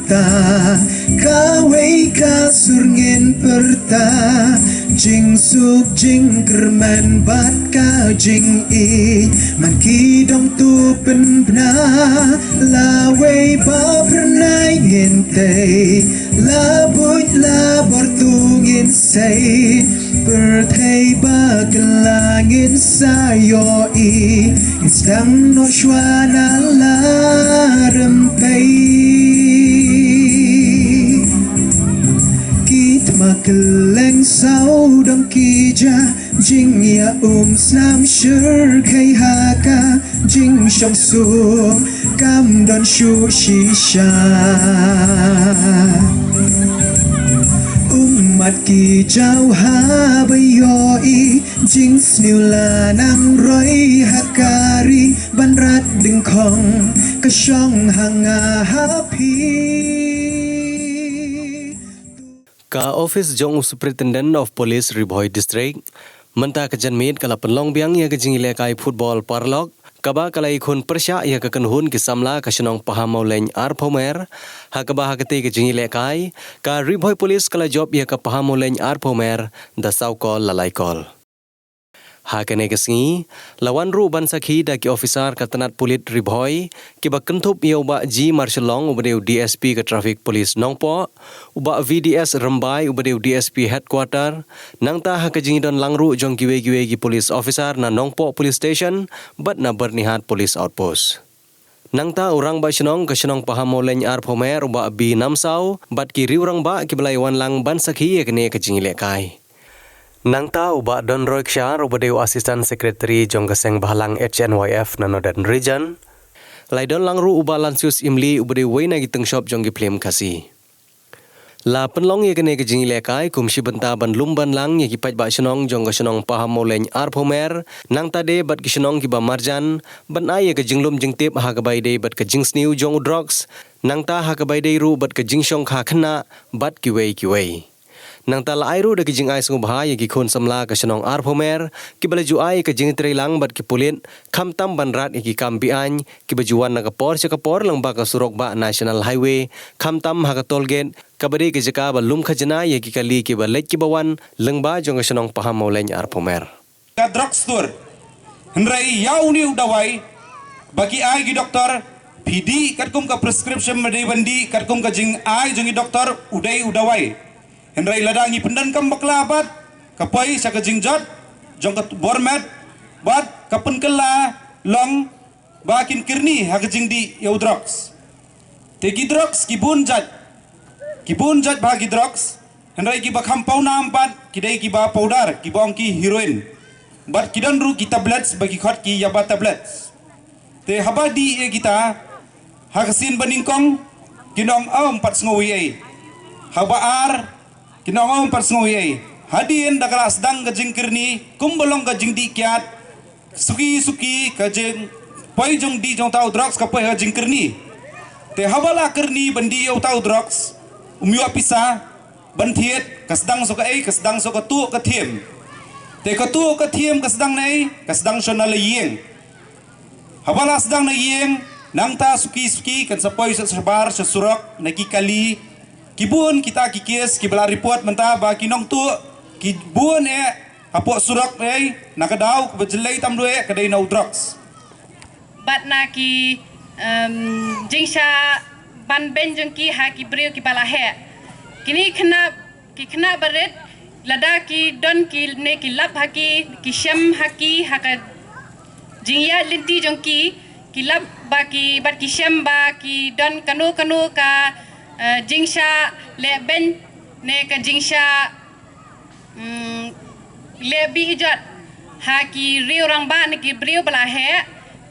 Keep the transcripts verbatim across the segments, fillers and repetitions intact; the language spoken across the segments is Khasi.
Ta kawei ka sur ngin pyrta, jingsuk jingkyrmen bad ka jingïeit, man ki dong tu pynbna, lawei ba phyrnai ngin tei, la buit la bor tu ngin sei, pyrthei ba kylla ngin sa ïohi, ngin sdang noh shuwa na la rympei. Ki thma kylleng saw dong ki ja, jingïa um snam shyrkhei ha ka jingshong suk, kam don shuh shisha. Ummat ki jaw haba ïohi, jingsniew la nang roi ha ka ri, ban rat dyngkhong ka shong ha nga ha phi. Ka office jong u Superintendent of Police Ri Bhoi District mynta ka janmiet ka la pynlong biang ïa ka jingïalehkai football paralok, kaba ka la ïakhun pyrshah ïa ka kynhun ki samla ka shnong Pahammawlein Arphew Mer, ha kaba ha katei ka jingïalehkai ka Ri Bhoi Police ka la jop ïa ka Pahammawlein Arphew Mer da saw kol la lai kol. Ha kane ka sngi la wan ruh ban sakhi da ki officer ka tnat pulit Ri Bhoi, kiba kynthup ïa u Bah G Marshallong uba dei u D S P ka Traffic Police Nongpoh, u Bah V D S Rymbai uba dei u D S P Headquarter, nangta ha ka jingdon lang ruh jong kiwei kiwei ki police officer na Nongpoh Police Station bad na Byrnihat Police Outpost. Nangta u Rangbah Shnong ka shnong Pahammawlein Arphew Mer u Bah B Namsaw bad ki riew rangbah kiba la ïawan lang ban sakhi ïa kane ka jingïalehkai. Nangta u Bah Donroy Kshar uba dei u Assistant Secretary jong ka seng bhalang H N Y F na Northern Region. La ïadon lang ruh u Bah Lansius Imli uba dei uwei na ki tyngshop jong ki phlim Khasi. La pynlong ïa kane ka jingïalehkai kum shi bynta ban lum ban lang ïa ki paidbah shnong jong ka shnong Pahammawlein Arphew Mer, nangta de bad ki shnong kiba marjan, ban ai ïa ka jinglum jingtip ha kaba ïadei bad ka jingsniew jong u drugs, nangta ha kaba ïadei ruh bad ka jingshongkha khynnah bad kiwei kiwei. Nangta la ai ruh da ka jingai sngewbha ïa ki khun samla ka shnong Arphew Mer kiba la ju ai ïa ka jingtreilang bad ki pulit, khamtam ban rat ïa ki kam be-aiñ kiba ju wan na ka por sha ka por lyngba ka surok bah National Highway, khamtam ha ka toll gate, kaba dei ka jaka ba lum khajna ïa ki kali kiba leit kiba wan lyngba jong ka shnong Pahammawlein Arphew Mer. Ka drug store. Hynrei ïa une u dawai ba ki ai ki doktor, phi dih katkum ka prescription ba dei ban dih katkum ka jingai jong ki doktor, u dei u dawai. Hynrei lada ngi pyndonkam bakla bad ka poi sha ka jingjot jong ka bor met bad ka pynkylla long ba kin kyrni ha ka jingdih ïa u drugs. Te ki drugs ki bun jait. Ki bun jait bha ki drugs. Hynrei kiba kham pawnam bad ki dei kiba powder, kiba ong ki heroin. Bad ki don ruh ki tablets ba ki khot ki yaba tablets. Te haba dih ïa kita ha ka sien ba nyngkong kin ong ym pat sngew ei ei. Haba ar kin ong ym pat sngew ei ei. Hadien da ka la sdang ka jingkyrni kumba long ka jingdih kiad, suki suki ka jingpoi jong dih jong uta u drugs ka poi ha jingkyrni. Te haba la kyrni ban dih ïa uta u drugs, um ïoh pisa ban thied, ka sdang sha kaei, ka sdang sha ka tuh ka thiem. Te ka tuh ka thiem ka sdang na ei, ka sdang sha na la ïing. Haba la sdang na ïing, nangta suki suki kan sa poi sha shabar sha surok na ki kali. Ki bun kita ki kes kiba la report mynta ba ki nongtuh ki bun eh hapoh surok ei, na ka daw kaba jyllei tam duh eh ka dei na u drugs. Bad na ki, em, jingshah ban beiñ jong ki ha ki briew kiba la heh. Kine khynnah, ki khynnah barit, lada ki don ki ne ki lap ha ki, ki shem ha ki ha ka jingïaid lynti jong ki, ki lap ba ki, bad ki shem ba ki don kano kano ka, eh, jingshah leh beiñ ne ka jingshah, mm, leh bi ijot ha ki riew rangbah ne ki briew ba la heh.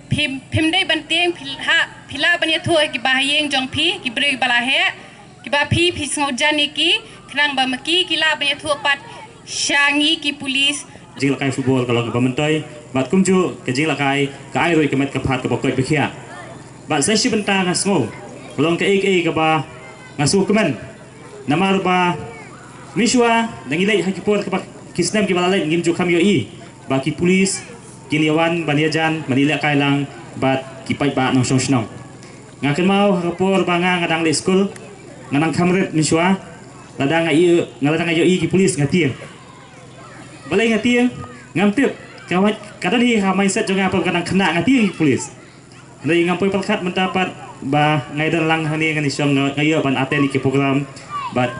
Phim, phim dei ban tieng, phi lah, phi lah ban ïathuh ha kiba ha ïing jong phi, ki briew ba la heh, kiba phi, phi sngewjan ïa ki, khnang ba ma ki ki lah ban ïathuh pat sha ngi ki pulis. Jingïalehkai football ka long kaba myntoi bad kumjuh ka jingïalehkai ka ai ruh ïa ka met ka phad kaba koit ba khiah. Bad sa shi bynta nga sngew ka long kaei kaei kaba nga sngewkmen. Namar ba mynshuwa da ngi leit ha ki por kaba, ki snem kiba la leit, ngim ju kham ïohi ba ki pulis kin ïawan ban ïajan ban ïalehkai lang bad ki paidbah nongshong shnong. Nga kynmaw ha ka por ba nga, nga dang leit skul, Nga nang kham rit mynshuwa, lada nga ïoh, nga lada nga ïohi ki pulis nga tieng. Balei nga tieng? Ngam tip. Ka wat, ka don hi ha mindset jong nga ba ka nang khynnah nga tieng ïa ki pulis. Hynrei ngam poi pyrkhat mynta pat ba nga don lang hangne ngan ïa shong nga, nga ïoh ban attend ïa ki program bad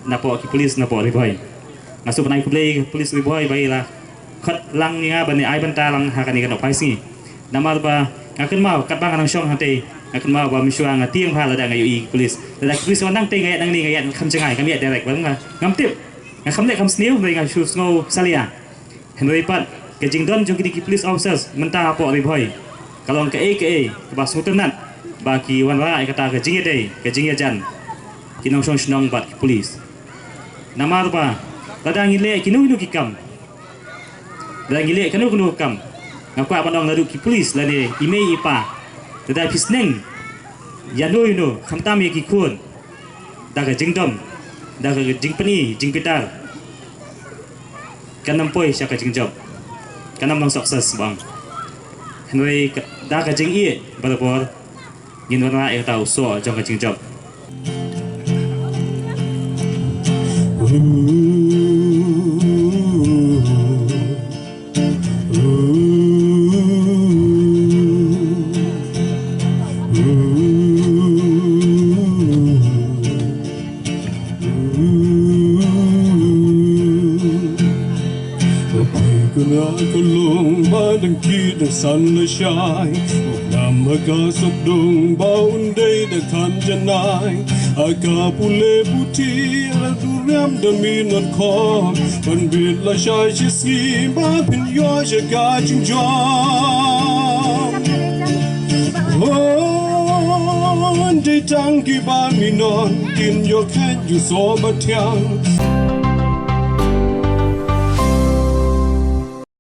napoh ki pulis napoh Ri Bhoi. Nga sngewbha ban ai khublei ïa ki pulis Ri Bhoi ba ki la khot lang ïa nga ban ai bynta lang ha kane ka nohphai sngi. Namar ba nga kynmaw katba nga nang shong hangtei, nga kynmaw ba mynshuwa nga tieng bha lada nga ïohi ki pulis. Lada ki pulis wan nangtei nga ïaid nangne, nga ïaid kham jngai, ngam ïaid direct, ba nga, ngam tip. Nga kham leh kham sniew, hynrei nga shu sngew salia. Hynrei pat ka jingdon jong kine ki police officers mynta hapoh Ri Bhoi ka long kaei kaei kaba sngewtynnat ba ki wanrah ïa kata ka jingïadei, ka jingïajan ki nongshong shnong bad ki pulis. Namar ba lada ngi leh kino kino ki kam, lada ngi leh kano kano ka kam, nga kwah ban ong naduh ki pulis lane i mei i pa, lada phi sneng ïano ïano, khamtam ïa ki khun, da ka jingdom, da ka jingpyni jingbitar, kan ym poi sha ka jingjop, kan ym long success bang. Hynrei ka, da ka jingïeit barabor ngin wanrah ïa kata u soh jong ka jingjop. Phi kynrad ka long ba dang kit dang san lashai, u nam ha ka sopdong ba un dei da kham janai. Ha ka pule puthi la duriam da minot khom, ban bit lashai shi sngi ba phin ïoh sha ka jingjop. Oh, dei tang kiba minot kin ïoh khet ju soh ba thiang.